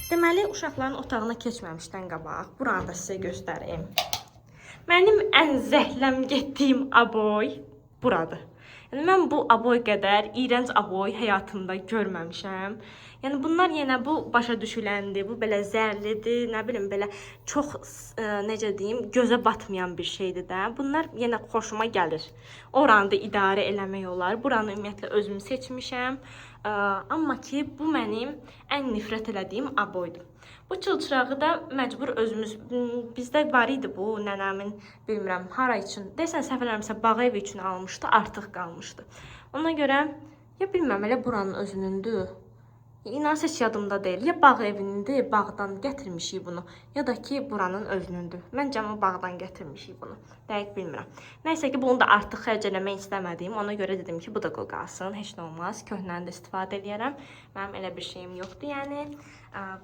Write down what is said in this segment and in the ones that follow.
Deməli, uşaqların otağına keçməmişdən qabaq buranı da sizə göstərim. Mənim ən zəhləm getdiyim aboy buradır. Yəni mən bu aboy qədər iyrənc aboy həyatımda görməmişəm. Yəni bunlar yenə bu başa düşüləndir, bu belə zərlidir, nə bilim belə çox necə deyim, gözə batmayan bir şeydir də. Bunlar yenə xoşuma gəlir. Oranı da idarə eləmək olar. Buranı ümumiyyətlə özüm seçmişəm. Amma ki bu mənim ən nifrət elədiyim aboydur. Bu çılçırağı da məcbur özümüz bizdə var idi bu nənəmin bilmirəm hara üçün. Desən səhv eləmirəmsə bağ evi üçün almışdı, artıq qalmışdı. Ona görə ya bilmirəm elə buranın özünündür. İnan heç yadımda deyil. Ya bağ evinindir, bağdan gətirmişik bunu, ya da ki buranın özünündür. Məncə amma bağdan gətirmişik bunu. Dəqiq bilmirəm. Nəysə ki, bunu da artıq xərc eləmək istəmədim. Ona görə dedim ki, bu da qoy qalsın, heç nə olmaz. Köhnəni də istifadə eləyərəm. Mənim elə bir şeyim yoxdur, yəni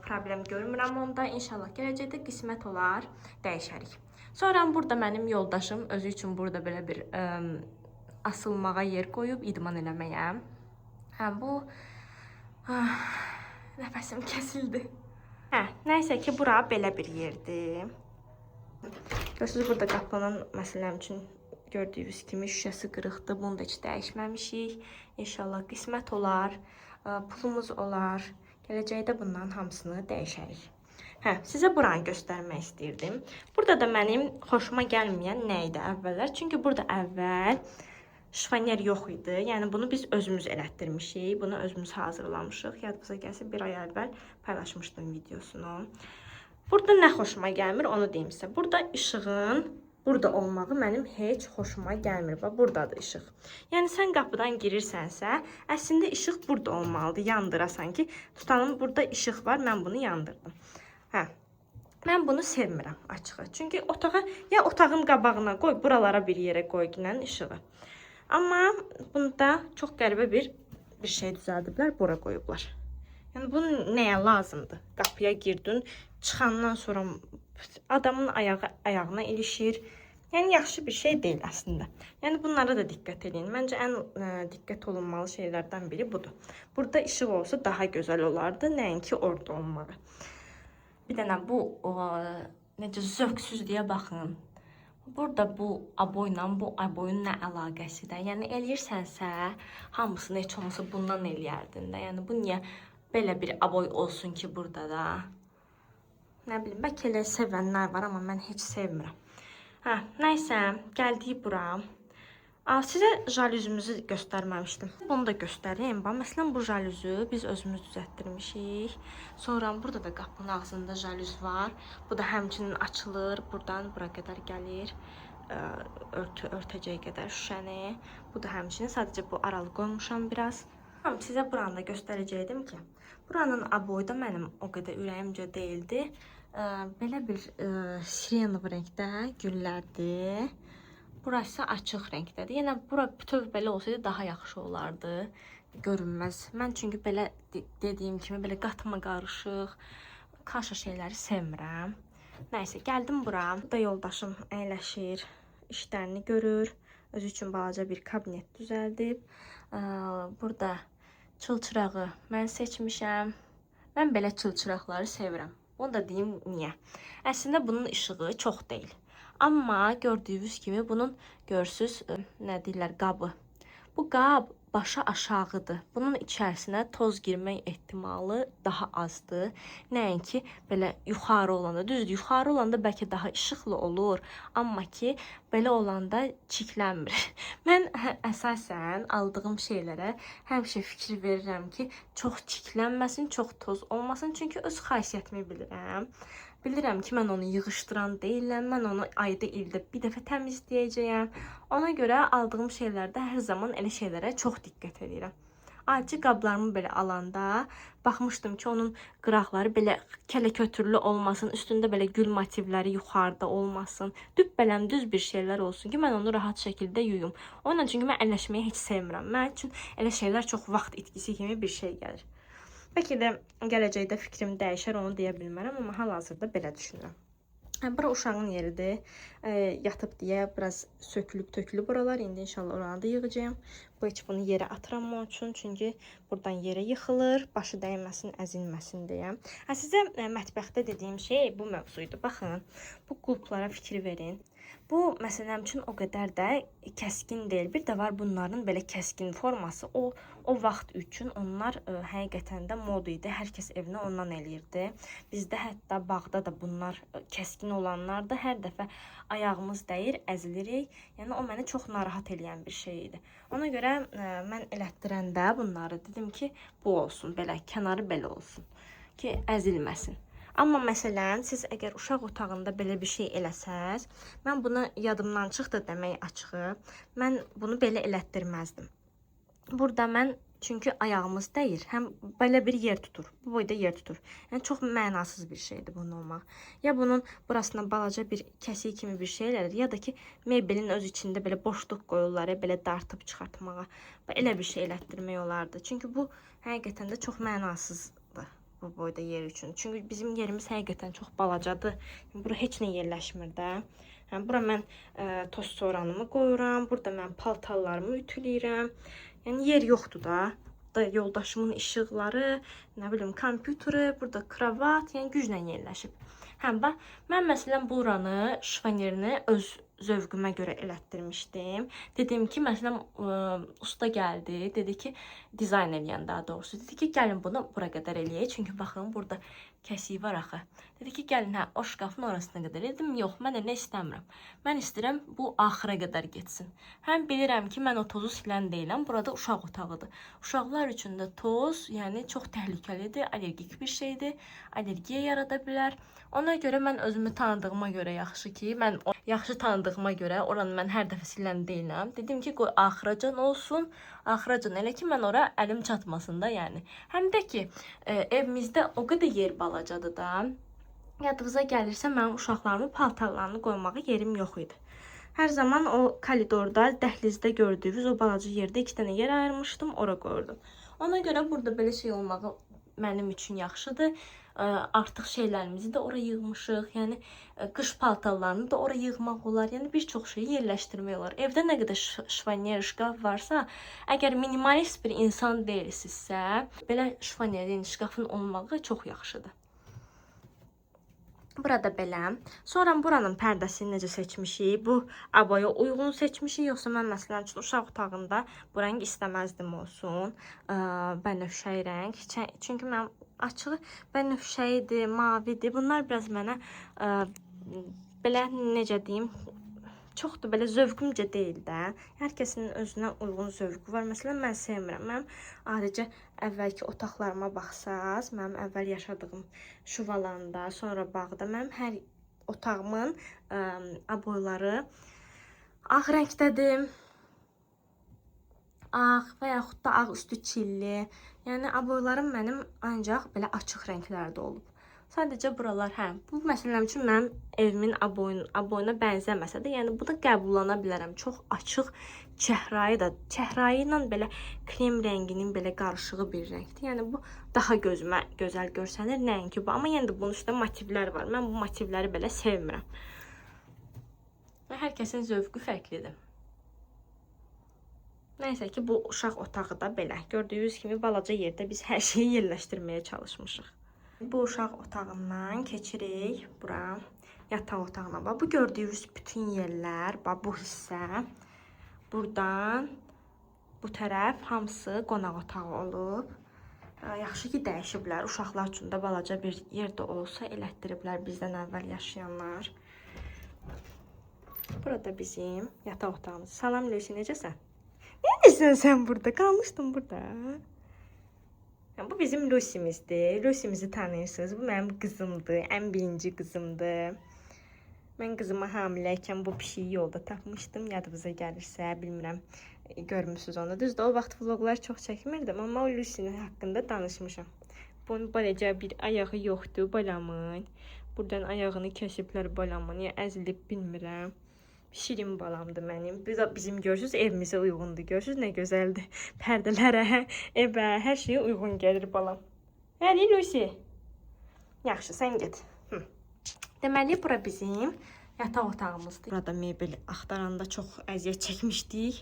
problem görmürəm onda. İnşallah gələcəkdə qismət olar, dəyişərik. Sonra burada mənim yoldaşım özü üçün burada belə bir asılmağa yer qoyub idman eləməyə. Hə, bu nəfəsim kəsildi. Hə, nəysə ki, bura belə bir yerdir. Görürsünüz, burada qapının məsələn üçün gördüyünüz kimi şüşəsi qırıqdır. Bunu da heç dəyişməmişik. İnşallah qismət olar, pulumuz olar. Gələcəkdə bunların hamısını dəyişərik. Hə, sizə buranı göstərmək istəyirdim. Burada da mənim xoşuma gəlməyən nə idi əvvəllər? Çünki burada əvvəl şifonyer yox idi. Yəni bunu biz özümüz elətdirmişik. Bunu özümüz hazırlamışıq. Yadınıza gəlsə bir ay əvvəl paylaşmışdım videosunu. Burada nə xoşuma gəlmir, onu deyim sizə. Burada işığın burada olmağı mənim heç xoşuma gəlmir. Bax, burdadır işıq. Yəni sən qapıdan girirsənsə, əslində işıq burada olmalıdır. Yandırasan ki, tutalım burada işıq var, mən bunu yandırdım. Hə. Mən bunu sevmirəm açığı. Çünki otağa ya otağın qabağına qoy, buralara bir yerə qoy ginən işığı. Amma bunda çox qəribə bir şey düzəldiblər, bura qoyublar. Yəni bu nəyə lazımdır? Qapıya girdin, çıxandan sonra adamın ayağı ayağına ilişir. Yəni yaxşı bir şey deyil əslində. Yəni bunlara da diqqət edin. Məncə ən diqqət olunmalı şeylərdən biri budur. Burada işıq olsa daha gözəl olardı, nəinki orada olmağı. Bir dənə bu necə zövqsüzlüyə baxın. Burada bu aboyla bu aboyun nə əlaqəsi də? Yəni eləyirsənsə, hamısını heç olmasa bundan eləyərdin də. Yəni bu niyə belə bir aboy olsun ki burada da? Nə bilim, bəlkə elə sevənlər var, amma mən heç sevmirəm. Hə, nəysə, gəldik bura. Sizə jalüzümüzü göstərməmişdim. Bunu da göstərim. Bax, məsələn, bu jalüzü biz özümüz düzəltdirmişik. Sonra burada da qapının ağzında jalüz var. Bu da həmçinin açılır. Buradan bura qədər gəlir. Örtəcək qədər şüşəni. Bu da həmçinin sadəcə bu aralı qoymuşam biraz. Tamam, sizə buranı da göstərəcəkdim ki, buranın aboyu da mənim o qədər ürəyimcə deyildi. Belə bir sirenov rəngdə güllərdir. Burası açıq rəngdədir. Yəni bura bütöv belə olsaydı daha yaxşı olardı. Görünməz. Mən çünki belə dediyim kimi belə qatma qarışıq kaşa şeyləri sevmirəm. Nəysə, gəldim bura. Burada yoldaşım əyləşir, işlərini görür. Özü üçün balaca bir kabinet düzəldib. Burada çılçırağı mən seçmişəm. Mən belə çılçıraqları sevirəm. Bunu da deyim niyə. Əslində bunun işığı çox deyil. Amma gördüyünüz kimi bunun görürsüz, nə deyirlər, qabı. Bu qab başa aşağıdır. Bunun içərisinə toz girmək ehtimalı daha azdır. Nəinki belə yuxarı olanda. Düzdür, yuxarı olanda bəlkə daha işıqlı olur, amma ki belə olanda çiklənmir. Mən əsasən aldığım şeylərə həmişə fikir verirəm ki, çox çiklənməsin, çox toz olmasın. Çünki öz xasiyyətimi bilirəm. Bilirəm ki, mən onu yığışdıran deyiləm. Mən onu ayda, ildə bir dəfə təmizləyəcəyəm. Ona görə aldığım şeylərdə hər zaman elə şeylərə çox diqqət edirəm. Adici qablarımı belə alanda baxmışdım ki, onun qıraqları belə kələkötürlü olmasın, üstündə belə gül motivləri yuxarıda olmasın. Dübbələm düz bir şeylər olsun ki, mən onu rahat şəkildə yuyum. Onunla çünki mən əlləşməyi heç sevmirəm. Mənim üçün elə şeylər çox vaxt itkisi kimi bir şey gəlir. Bəlkə də gələcəkdə fikrim dəyişər, onu deyə bilmərəm, amma hal-hazırda belə düşünürəm. Bura uşağın yeridir. Yatıb deyə biraz sökülüb tökülüb oralar. İndi inşallah oranı da yığacağam. Bu heç bunu yerə atıram onun üçün. Çünki buradan yerə yıxılır. Başı dəyməsin, əzilməsin deyə. Hə, sizə mətbəxdə dediyim şey bu mövzuydu. Baxın, bu qulplara fikir verin. Bu məsələn üçün o qədər də kəskin deyil. Bir də var bunların belə kəskin forması. O vaxt üçün onlar həqiqətən də mod idi. Hər kəs evinə ondan eləyirdi. Bizdə hətta bağda da bunlar kəskin olanlar da hər dəfə ayağımız dəyir, əzilirik. Yəni o məni çox narahat eləyən bir şey idi. Ona görə mən elətdirəndə bunları dedim ki, bu olsun, belə kənarı belə olsun ki, əzilməsin. Amma məsələn, siz əgər uşaq otağında belə bir şey eləsəz, mən bunu yadımdan çıxdı demək açığı, mən bunu belə elətdirməzdim. Burada mən çünki ayağımız dəyir, həm belə bir yer tutur, bu boyda yer tutur. Yəni çox mənasız bir şeydir bunun olmaq. Ya bunun burasına balaca bir kəsik kimi bir şey elədir, ya da ki mebelin öz içində belə boşluq qoyurlar, belə dartıb çıxartmağa. Elə bir şey elətdirmək olardı. Çünki bu həqiqətən də çox mənasızdır bu boyda yer üçün. Çünki bizim yerimiz həqiqətən çox balacadır. Bura heç nə yerləşmir də. Yəni bura mən toz soğanımı qoyuram, burada mən paltarlarımı ütüləyirəm. Yəni yer yoxdur da. Burada yoldaşımın işıqları, nə bilim, kompüteri, burada kravat, yəni güclə yerləşib. Hə, bax, mən məsələn buranı, şifonerini öz zövqümə görə elətdirmişdim. Dedim ki, məsələn, usta gəldi, dedi ki, dizayn eləyən daha doğrusu, dedi ki, gəlin bunu bura qədər eləyək. Çünki baxın, burada kəsiyi var axı. Dedi ki, gəlin, hə, o şkafın orasına qədər. Dedim, yox, mən elə istəmirəm. Mən istəyirəm bu axıra qədər getsin. Həm bilirəm ki, mən o tozu silən deyiləm. Burada uşaq otağıdır. Uşaqlar üçün də toz, yəni çox təhlükəlidir, allergik bir şeydir. Allergiya yarada bilər. Ona görə mən özümü tanıdığıma görə yaxşı ki, mən yaxşı tanıdığıma görə oranı mən hər dəfə silən deyiləm. Dedim ki, qoy axıracan olsun. Axıracan elə ki, mən ora əlim çatmasın da, yəni. Həm də ki, evimizdə o qədər yer balacadır da. Yadınıza gəlirsə, mənim uşaqlarımın paltarlarını qoymağa yerim yox idi. Hər zaman o koridorda, dəhlizdə gördüyünüz o balaca yerdə 2 dənə yer ayırmışdım, ora qoyurdum. Ona görə burada belə şey olmağı mənim üçün yaxşıdır. Artıq şeylərimizi də ora yığmışıq. Yəni qış paltarlarını da ora yığmaq olar. Yəni bir çox şeyi yerləşdirmək olar. Evdə nə qədər şifoner, şkaf varsa, əgər minimalist bir insan deyilsinizsə, belə şifonerin, şkafın olmağı çox yaxşıdır. Burada belə. Sonra buranın pərdəsini necə seçmişik? Bu aboya uyğun seçmişik. Yoxsa mən məsələn üçün uşaq otağında bu rəng istəməzdim olsun. Bənövşəyi rəng. Çünki mən açığı bənövşəyidir, mavidir. Bunlar biraz mənə belə necə deyim, çox da belə zövqümcə deyil də. Hər kəsin özünə uyğun zövqü var. Məsələn, mən sevmirəm. Mənim adicə əvvəlki otaqlarıma baxsaz, mənim əvvəl yaşadığım Şuvalanda, sonra bağda mənim hər otağımın aboyları ağ rəngdədir. Ağ və yaxud da ağ üstü çilli. Yəni aboylarım mənim ancaq belə açıq rənglərdə olub. Sadəcə buralar, hə, bu məsələn üçün mənim evimin aboyuna bənzəməsə də, yəni bunu qəbullana bilərəm. Çox açıq çəhrayı da, çəhrayı ilə belə krem rənginin belə qarışığı bir rəngdir. Yəni bu daha gözümə gözəl görsənir, nəinki bu. Amma yenə də bunun üstündə motivlər var. Mən bu motivləri belə sevmirəm. Və hər kəsin zövqü fərqlidir. Nəysə ki, bu uşaq otağı da belə. Gördüyünüz kimi balaca yerdə biz hər şeyi yerləşdirməyə çalışmışıq. Bu uşaq otağından keçirik bura, yataq otağına. Bax, bu gördüyünüz bütün yerlər, bax bu hissə, buradan bu tərəf hamısı qonaq otağı olub. Yaxşı ki, dəyişiblər. Uşaqlar üçün də balaca bir yer də olsa elətdiriblər bizdən əvvəl yaşayanlar. Burada bizim yataq otağımız. Salam Lucy, necəsən? Nə edirsən sən burada? Qalmışdın burada. Bu bizim Lucy'mizdir. Lucy'mizi tanıyırsınız. Bu mənim qızımdır. Ən birinci qızımdır. Mən qızıma hamiləykən bu pişiyi yolda tapmışdım. Yadınıza gəlirsə, bilmirəm, görmüsünüz onu. Düzdür, o vaxt vloglar çox çəkmirdim, amma o Lucy'nin haqqında danışmışam. Bunun beləcə bir ayağı yoxdur balamın. Buradan ayağını kəsiblər balamın. Ya əzilib bilmirəm. Şirin balamdır mənim. Bizim görürsünüz evimizə uyğundur. Görürsünüz nə gözəldir. Pərdələrə, evə, hər şeyə uyğun gəlir balam. Həli Lucy. Yaxşı, sən get. Hı. Deməli, bura bizim yataq otağımızdır. Burada mebel axtaranda çox əziyyət çəkmişdik.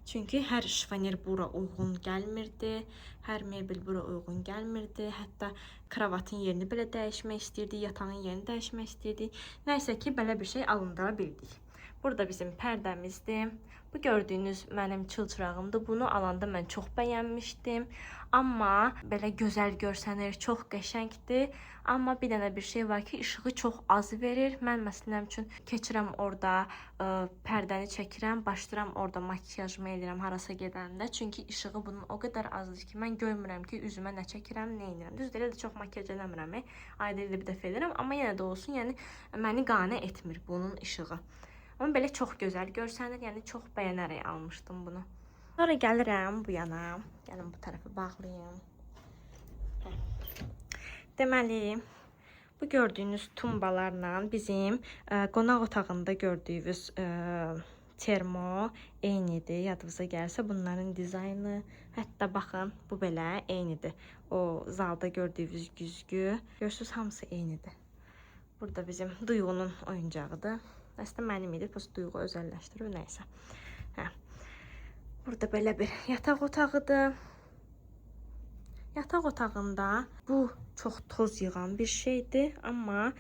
Çünki hər şifoner bura uyğun gəlmirdi, hər mebel bura uyğun gəlmirdi. Hətta kravatın yerini belə dəyişmək istəyirdik, yatağın yerini dəyişmək istəyirdik. Nəysə ki, belə bir şey alındıra bildik. Burada bizim pərdəmizdir. Bu gördüyünüz mənim çılçırağımdır. Bunu alanda mən çox bəyənmişdim. Amma belə gözəl görsənir, çox qəşəngdir. Amma bir dənə bir şey var ki, işığı çox az verir. Mən məsələn üçün keçirəm orada, pərdəni çəkirəm, başlayıram orada makiyajımı eləyirəm harasa gedəndə. Çünki işığı bunun o qədər azdır ki, mən görmürəm ki, üzümə nə çəkirəm, nə edirəm. Düzdür, elə də çox makiyaj eləmirəm. Ayda ildə bir dəfə eləyirəm, amma yenə də olsun, yəni məni qane etmir bunun işığı. Amma belə çox gözəl görsənir, yəni çox bəyənərək almışdım bunu. Sonra gəlirəm bu yana. Gəlin bu tərəfə bağlayım. Hə. Deməli, bu gördüyünüz tumbalarla bizim qonaq otağında gördüyünüz termo eynidir. Yadınıza gəlsə bunların dizaynı, hətta baxın, bu belə eynidir. O zalda gördüyünüz güzgü, görürsüz hamısı eynidir. Burada bizim Duyğunun oyuncağıdır. Əslində mənim idi, prosta Duyğu özəlləşdirib, nəysə. Hə. Burada belə bir yataq otağıdır. Yataq otağında bu çox toz yığan bir şeydir, amma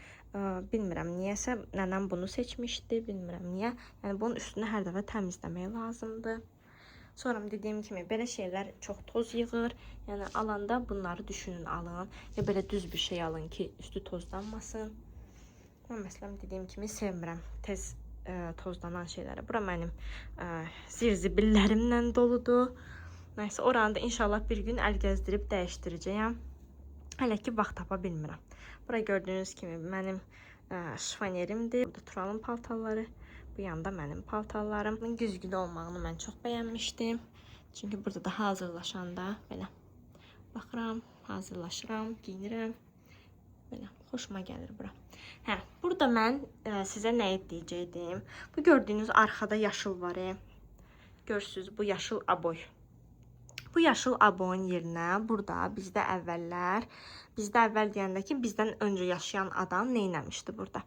bilmirəm niyəsə nənəm bunu seçmişdi, bilmirəm niyə. Yəni bunun üstünü hər dəfə təmizləmək lazımdır. Sonra dediyim kimi belə şeylər çox toz yığır. Yəni alanda bunları düşünün, alın. Ya belə düz bir şey alın ki, üstü tozlanmasın. Mən məsələn dediyim kimi sevmirəm tez tozlanan şeyləri. Bura mənim zirzibillərimlə doludur. Nəysə, oranı da inşallah bir gün əl gəzdirib dəyişdirəcəyəm. Hələ ki vaxt tapa bilmirəm. Bura gördüyünüz kimi mənim şifonerimdir. Burada Turalın paltarları, bu yanda mənim paltarlarım. Bunun güzgülü olmağını mən çox bəyənmişdim. Çünki burada da hazırlaşanda belə baxıram, hazırlaşıram, giyinirəm. Belə xoşuma gəlir bura. Hə, burada mən sizə nə deyəcəkdim? Bu gördüyünüz arxada yaşıl var. Görürsüz, bu yaşıl aboy. Bu yaşıl aboyun yerinə burada bizdə əvvəllər, bizdə əvvəl deyəndə ki, bizdən öncə yaşayan adam nə etmişdi burada?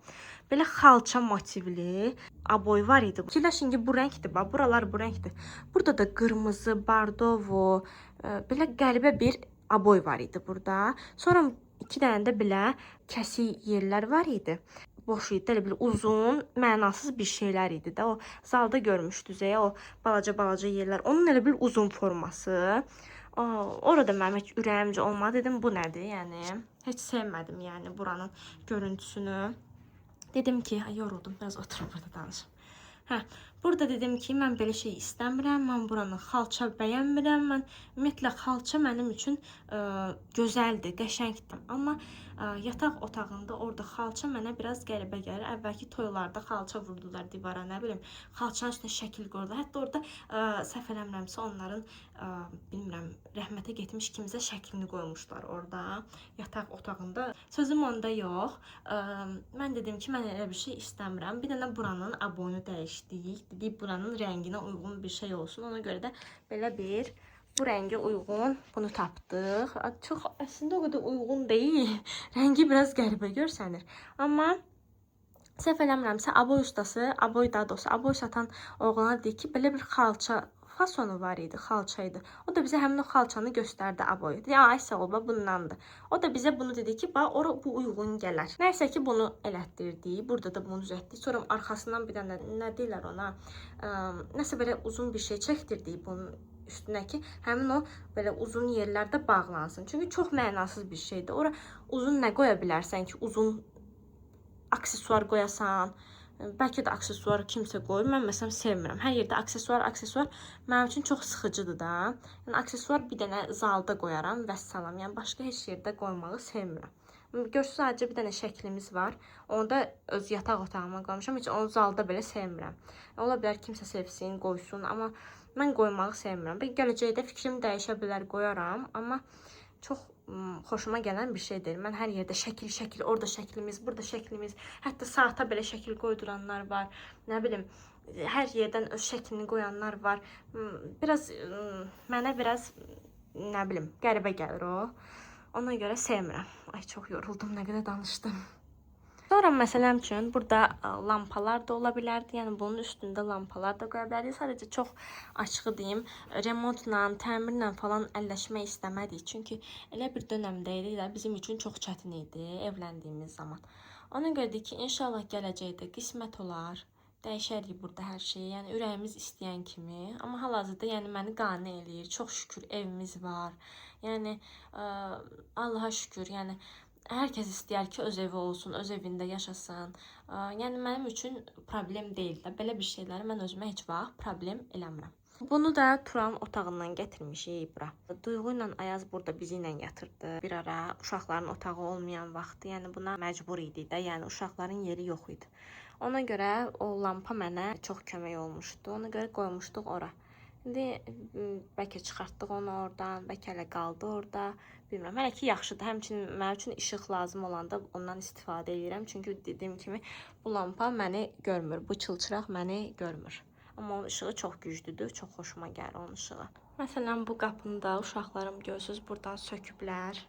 Belə xalça motivli aboy var idi. Fikirləşin ki, bu rəngdir, bax, buralar bu rəngdir. Burada da qırmızı, bordovo, belə qəribə bir aboy var idi burada. Sonra iki dənə də belə kəsik yerlər var idi. Boş idi, elə bir uzun, mənasız bir şeylər idi də. O zalda görmüşdünüz, o balaca-balaca yerlər. Onun elə bir uzun forması. Orada mənim heç ürəyimcə olmadı. Dedim, bu nədir? Yəni heç sevmədim yəni buranın görüntüsünü. Dedim ki, ay, yoruldum, biraz oturum burada danışım. Hə, burada dedim ki, mən belə şey istəmirəm, mən buranın xalça bəyənmirəm. Mən ümumiyyətlə xalça mənim üçün gözəldir, qəşəngdir. Amma yataq otağında orada xalça mənə biraz qəribə gəlir. Əvvəlki toylarda xalça vurdular divara, nə bilim, xalçanın üstünə şəkil qoydular. Hətta orada səhv eləmirəmsə onların bilmirəm, rəhmətə getmiş kimsə şəklini qoymuşlar orada yataq otağında. Sözüm onda yox. Mən dedim ki, mən elə bir şey istəmirəm. Bir dənə buranın aboyunu dəyişdik. Dedik buranın rənginə uyğun bir şey olsun. Ona görə də belə bir bu rəngə uyğun bunu tapdıq. Çox əslində o qədər uyğun deyil. Rəngi biraz qəribə görsənir. Amma səhv eləmirəmsə aboy ustası, aboy daha doğrusu aboy satan oğlana dedi ki, belə bir xalça fasonu var idi, xalça idi. O da bizə həmin o xalçanı göstərdi aboyu. Dedi, ay sağ ol, bax bundandır. O da bizə bunu dedi ki, bax ora bu uyğun gələr. Nəysə ki, bunu elətdirdik. Burada da bunu düzəltdik. Sonra arxasından bir dənə nə deyirlər ona, nəsə belə uzun bir şey çəkdirdik bunun üstünə ki, həmin o belə uzun yerlərdə bağlansın. Çünki çox mənasız bir şeydir. Ora uzun nə qoya bilərsən ki, uzun aksesuar qoyasan. Bəlkə də aksesuar kimsə qoyur. Mən məsələn sevmirəm. Hər yerdə aksesuar, aksesuar mənim üçün çox sıxıcıdır da. Yəni aksesuar bir dənə zalda qoyaram vəssalam. Yəni başqa heç yerdə qoymağı sevmirəm. Görürsüz, sadəcə bir dənə şəklimiz var. Onu da öz yataq otağıma qoymuşam. Heç onu zalda belə sevmirəm. Ola bilər kimsə sevsin, qoysun, amma mən qoymağı sevmirəm. Bəlkə gələcəkdə fikrim dəyişə bilər, qoyaram, amma çox xoşuma gələn bir şey deyil. Mən hər yerdə şəkil, şəkil, orada şəklimiz, burada şəklimiz, hətta saata belə şəkil qoyduranlar var. Nə bilim, hər yerdən öz şəklini qoyanlar var. Biraz mənə biraz nə bilim, qəribə gəlir o. Ona görə sevmirəm. Ay çox yoruldum, nə qədər danışdım. Sonra məsələn üçün burada lampalar da ola bilərdi. Yəni bunun üstündə lampalar da qoya bilərdik. Sadəcə çox açığı deyim, remontla, təmirlə falan əlləşmək istəmədik. Çünki elə bir dönəmdə idi də bizim üçün çox çətin idi evləndiyimiz zaman. Ona görə də ki, inşallah gələcəkdə qismət olar. Dəyişərik burada hər şeyi. Yəni ürəyimiz istəyən kimi. Amma hal-hazırda yəni məni qane eləyir. Çox şükür evimiz var. Yəni Allaha şükür. Yəni hər kəs istəyər ki, öz evi olsun, öz evində yaşasın. Yəni mənim üçün problem deyil də. Belə bir şeyləri mən özümə heç vaxt problem eləmirəm. Bunu da Turanın otağından gətirmişik bura. Duyğu ilə Ayaz burada bizi ilə yatırdı. Bir ara uşaqların otağı olmayan vaxtı, yəni buna məcbur idik də. Yəni uşaqların yeri yox idi. Ona görə o lampa mənə çox kömək olmuşdu. Ona görə qoymuşduq ora. İndi bəlkə çıxartdıq onu oradan, bəlkə hələ qaldı orada. Bilmirəm. Hələ ki yaxşıdır. Həmçinin mənim üçün işıq lazım olanda ondan istifadə edirəm. Çünki dediyim kimi bu lampa məni görmür. Bu çılçıraq məni görmür. Amma onun işığı çox güclüdür. Çox xoşuma gəlir onun işığı. Məsələn bu qapını da uşaqlarım görürsüz buradan söküblər.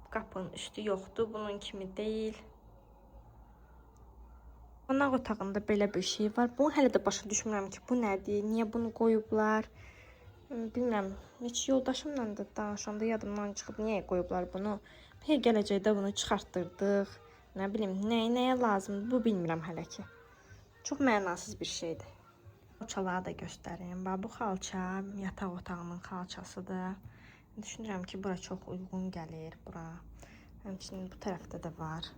Bu qapının üstü yoxdur. Bunun kimi deyil. Qonaq otağında belə bir şey var. Bunu hələ də başa düşmürəm ki, bu nədir? Niyə bunu qoyublar? Bilmirəm. Heç yoldaşımla da danışanda yadımdan çıxıb niyə qoyublar bunu? Bəlkə gələcəkdə bunu çıxartdırdıq. Nə bilim, nəyə lazımdır, bu bilmirəm hələ ki. Çox mənasız bir şeydir. Xalçaları da göstərim. Bax, bu xalça yataq otağının xalçasıdır. Düşünürəm ki, bura çox uyğun gəlir bura. Həmçinin bu tərəfdə də var.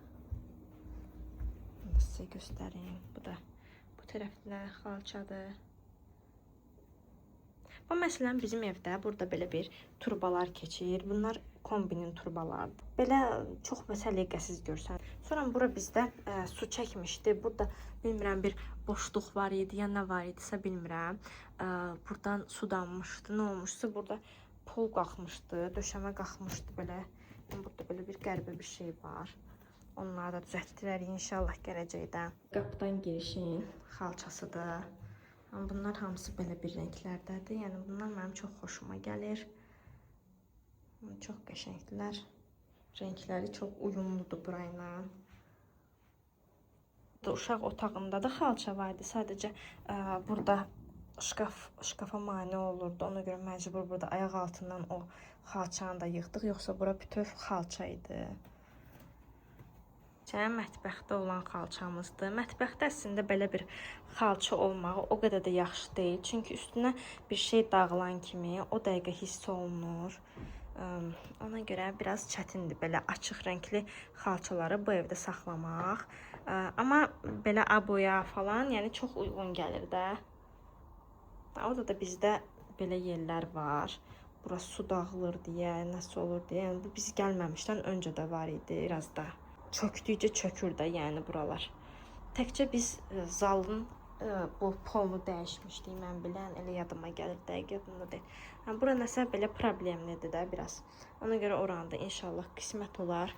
Bunu da sizə göstərim. Bu da bu tərəfdə xalçadır. Bu məsələn bizim evdə burada belə bir turbalar keçir. Bunlar kombinin turbalarıdır. Belə çox səliqəsiz görsən. Sonra bura bizdə su çəkmişdi. Burada bilmirəm bir boşluq var idi, ya nə var idisə bilmirəm. Buradan su dammışdı. Nə olmuşsa burada pol qalxmışdı, döşəmə qalxmışdı belə. Yəni burada belə bir qəribə bir şey var. Onları da düzəltdilər inşallah gələcəkdə. Qapıdan girişin xalçasıdır. Yəni bunlar hamısı belə bir rənglərdədir. Yəni bunlar mənim çox xoşuma gəlir. Çox qəşəngdirlər. Rəngləri çox uyumludur burayla. Uşaq otağında da xalça var idi. Sadəcə burada şkafa mane olurdu. Ona görə məcbur burada ayaq altından o xalçanı da yığdıq. Yoxsa bura bütöv xalça idi. Mətbəxdə olan xalçamızdır. Mətbəxdə əslində belə bir xalça olmağı o qədər də yaxşı deyil. Çünki üstünə bir şey dağılan kimi o dəqiqə hiss olunur. Ona görə biraz çətindir belə açıq rəngli xalçaları bu evdə saxlamaq. Amma belə aboya falan, yəni çox uyğun gəlir də. Orada da bizdə belə yerlər var. Bura su dağılır deyə, nəsə olur deyə. Yəni bu biz gəlməmişdən öncə də var idi biraz da. Çökdükcə çökür də yəni buralar. Təkcə biz zalın bu polunu dəyişmişdik, mən bilən, elə yadıma gəlir, dəqiq yadımda deyil. Yəni, bura nəsə belə problemlidir də biraz. Ona görə oranı da inşallah qismət olar.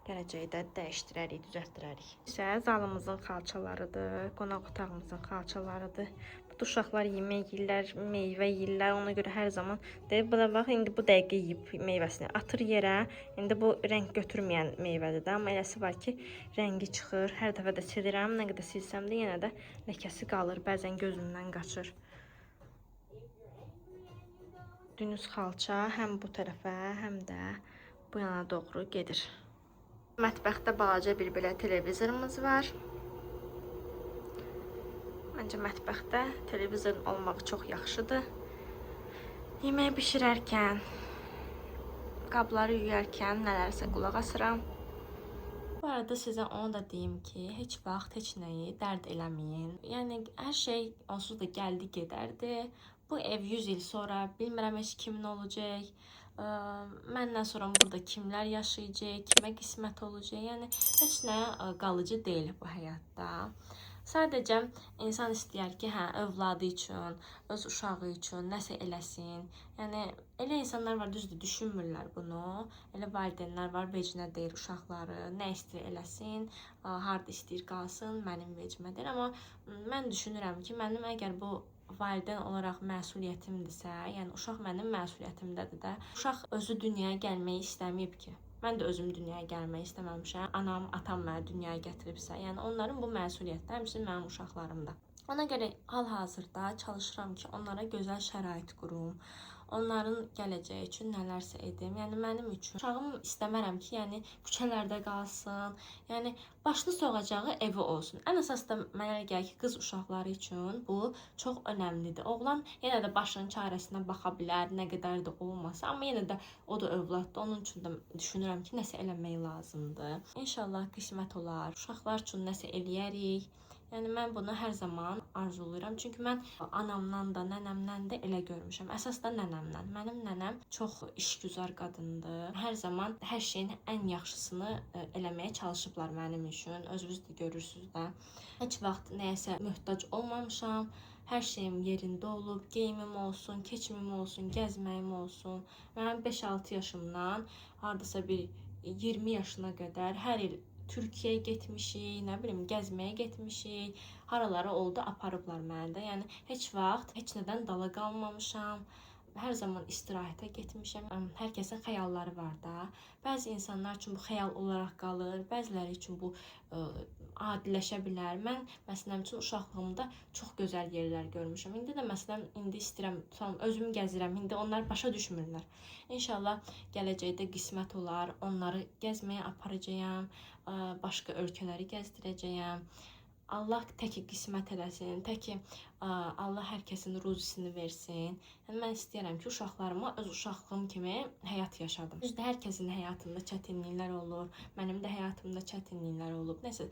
Gələcəkdə dəyişdirərik, düzəltdirərik. İsə zalımızın xalçalarıdır, qonaq otağımızın xalçalarıdır. Bu uşaqlar yemək yeyirlər, meyvə yeyirlər. Ona görə hər zaman deyir, buna bax, indi bu dəqiqə yeyib meyvəsini atır yerə. İndi bu rəng götürməyən meyvədir də, amma eləsi var ki, rəngi çıxır. Hər dəfə də silirəm, nə qədər silsəm də yenə də ləkəsi qalır, bəzən gözümdən qaçır. Dünüz xalça həm bu tərəfə, həm də bu yana doğru gedir. Mətbəxdə balaca bir belə televizorumuz var. Məncə mətbəxdə televizorun olmağı çox yaxşıdır. Yemək bişirərkən, qabları yuyarkən nələrsə qulaq asıram. Bu arada sizə onu da deyim ki, heç vaxt heç nəyi dərd eləməyin. Yəni hər şey onsuz da gəldi gedərdi. Bu ev 100 il sonra bilmirəm heç kimin olacaq. Məndən sonra burada kimlər yaşayacaq, kimə qismət olacaq. Yəni heç nə qalıcı deyil bu həyatda. Sadəcə insan istəyər ki, hə, övladı üçün, öz uşağı üçün nəsə eləsin. Yəni elə insanlar var, düzdür, düşünmürlər bunu. Elə valideynlər var, vecinə deyil uşaqları, nə istəyir eləsin, harda istəyir qalsın, mənim vecimə deyil. Amma mən düşünürəm ki, mənim əgər bu valideyn olaraq məsuliyyətimdirsə, yəni uşaq mənim məsuliyyətimdədir də. Uşaq özü dünyaya gəlməyi istəməyib ki. Mən də özüm dünyaya gəlmək istəməmişəm. Anam, atam məni dünyaya gətiribsə, yəni onların bu məsuliyyəti həmçinin mənim uşaqlarımda. Ona görə hal-hazırda çalışıram ki, onlara gözəl şərait qurum. Onların gələcəyi üçün nələrsə edim. Yəni mənim üçün uşağım istəmərəm ki, yəni küçələrdə qalsın. Yəni başını soğacağı evi olsun. Ən əsas da mənə elə gəlir ki, qız uşaqları üçün bu çox önəmlidir. Oğlan yenə də başının çarəsinə baxa bilər, nə qədər də olmasa, amma yenə də o da övladdır. Onun üçün də düşünürəm ki, nəsə eləmək lazımdır. İnşallah qismət olar. Uşaqlar üçün nəsə eləyərik. Yəni mən bunu hər zaman arzulayıram. Çünki mən anamdan da, nənəmdən də elə görmüşəm. Əsas da nənəmdən. Mənim nənəm çox işgüzar qadındır. Hər zaman hər şeyin ən yaxşısını eləməyə çalışıblar mənim üçün. Özünüz də görürsüz də. Heç vaxt nəyəsə möhtac olmamışam. Hər şeyim yerində olub, geyimim olsun, keçimim olsun, gəzməyim olsun. Mənim 5-6 yaşımdan hardasa bir 20 yaşına qədər hər il Türkiyəyə getmişik, nə bilim, gəzməyə getmişik. Haralara oldu, aparıblar məni də. Yəni heç vaxt heç nədən dala qalmamışam. Hər zaman istirahətə getmişəm. Hər kəsin xəyalları var da. Bəzi insanlar üçün bu xəyal olaraq qalır, bəziləri üçün bu adiləşə bilər. Mən məsələn üçün uşaqlığımda çox gözəl yerlər görmüşəm. İndi də məsələn indi istəyirəm, tutam özüm gəzirəm. İndi onlar başa düşmürlər. İnşallah gələcəkdə qismət olar, onları gəzməyə aparacağam, başqa ölkələri gəzdirəcəyəm. Allah təki qismət eləsin, təki Allah hər kəsin ruzisini versin. Yəni mən istəyirəm ki, uşaqlarıma öz uşaqlığım kimi həyat yaşadım. Düzdür, hər kəsin həyatında çətinliklər olur. Mənim də həyatımda çətinliklər olub. Nəsə,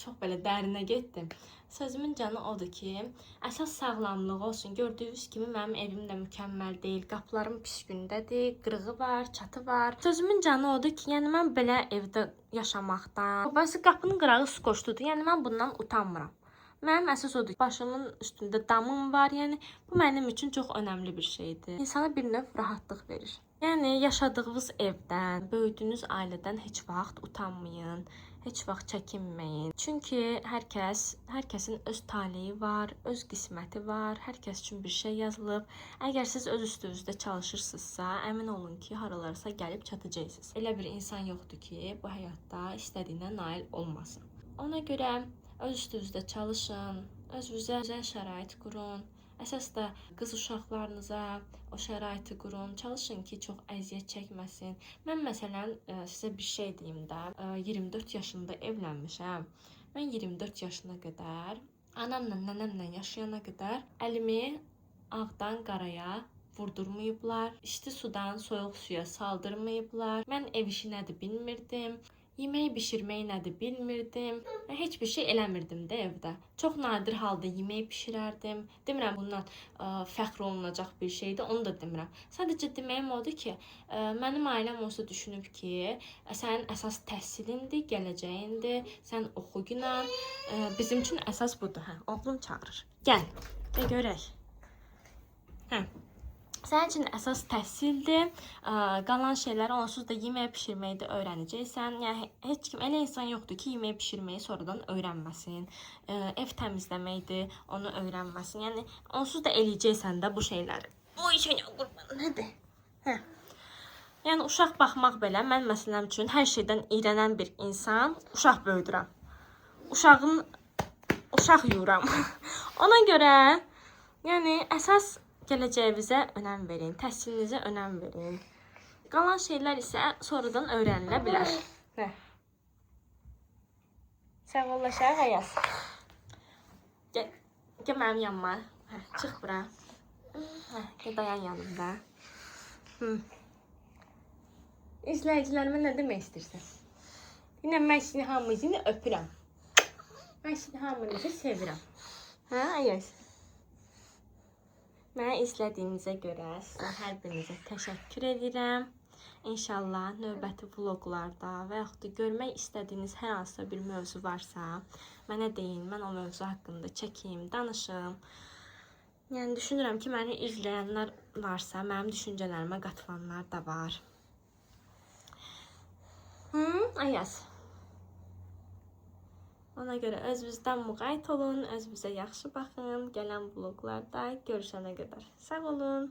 çox belə dərinə getdim. Sözümün canı odur ki, əsas sağlamlıq olsun. Gördüyünüz kimi mənim evim də mükəmməl deyil. Qapılarım pis gündədir, qırığı var, çatı var. Sözümün canı odur ki, yəni mən belə evdə yaşamaqdan, bəzi qapının qırağı skoçludur. Yəni mən bundan utanmıram. Mənim əsas odur ki, başımın üstündə damım var. Yəni bu mənim üçün çox önəmli bir şeydir. İnsana bir növ rahatlıq verir. Yəni yaşadığınız evdən, böyüdüyünüz ailədən heç vaxt utanmayın, heç vaxt çəkinməyin. Çünki hər kəsin öz taleyi var, öz qisməti var, hər kəs üçün bir şey yazılıb. Əgər siz öz üstünüzdə çalışırsınızsa, əmin olun ki, haralarsa gəlib çatacaqsınız. Elə bir insan yoxdur ki, bu həyatda istədiyinə nail olmasın. Ona görə öz üstünüzdə çalışın, özünüzə gözəl şərait qurun. Əsas da qız uşaqlarınıza o şəraiti qurun. Çalışın ki, çox əziyyət çəkməsin. Mən məsələn sizə bir şey deyim də, 24 yaşında evlənmişəm. Mən 24 yaşına qədər anamla, nənəmlə yaşayana qədər əlimi ağdan qaraya vurdurmayıblar. İsti sudan soyuq suya saldırmayıblar. Mən ev işi nədir bilmirdim. Yemək bişirmək nədir bilmirdim. Mən heç bir şey eləmirdim də evdə. Çox nadir halda yemək bişirərdim. Demirəm bundan fəxr olunacaq bir şeydir, onu da demirəm. Sadəcə deməyim odur ki, mənim ailəm olsa düşünüb ki, sənin əsas təhsilindir, gələcəyindir, sən oxu günən. Bizim üçün əsas budur. Hə, oğlum çağırır. Gəl, gəl görək. Hə. Sənin üçün əsas təhsildir. Qalan şeyləri onsuz da yemək bişirməyi də öyrənəcəksən. Yəni heç kim elə insan yoxdur ki, yemək bişirməyi sonradan öyrənməsin. Ev təmizləməkdir, onu öyrənməsin. Yəni onsuz da eləyəcəksən də bu şeyləri. Oy sənə qurban, nədir? Hə. Yəni uşaq baxmaq belə mən məsələn üçün hər şeydən iyrənən bir insan, uşaq böyüdürəm. Uşaq yuyuram. Ona görə yəni əsas gələcəyinizə önəm verin, təhsilinizə önəm verin. Qalan şeylər isə sonradan öyrənilə bilər. Nə? Sağollaşaq Ayaz. Gəl, gəl mənim yanıma. Hə, çıx bura. Hə, gəl dayan yanımda. Hı. İzləyicilərimə nə demək istəyirsən? Yenə mən sizi hamınızı öpürəm. Mən sizi hamınızı sevirəm. Hə, Ayaz? Məni izlədiyinizə görə sizin hər birinizə təşəkkür edirəm. İnşallah növbəti vloqlarda və yaxud da görmək istədiyiniz hər hansısa bir mövzu varsa, mənə deyin, mən o mövzu haqqında çəkim, danışım. Yəni düşünürəm ki, məni izləyənlər varsa, mənim düşüncələrimə qatılanlar da var. Hı, Ayaz. Ona görə özünüzdən müğayət olun, özünüzə yaxşı baxın. Gələn vloqlarda görüşənə qədər. Sağ olun.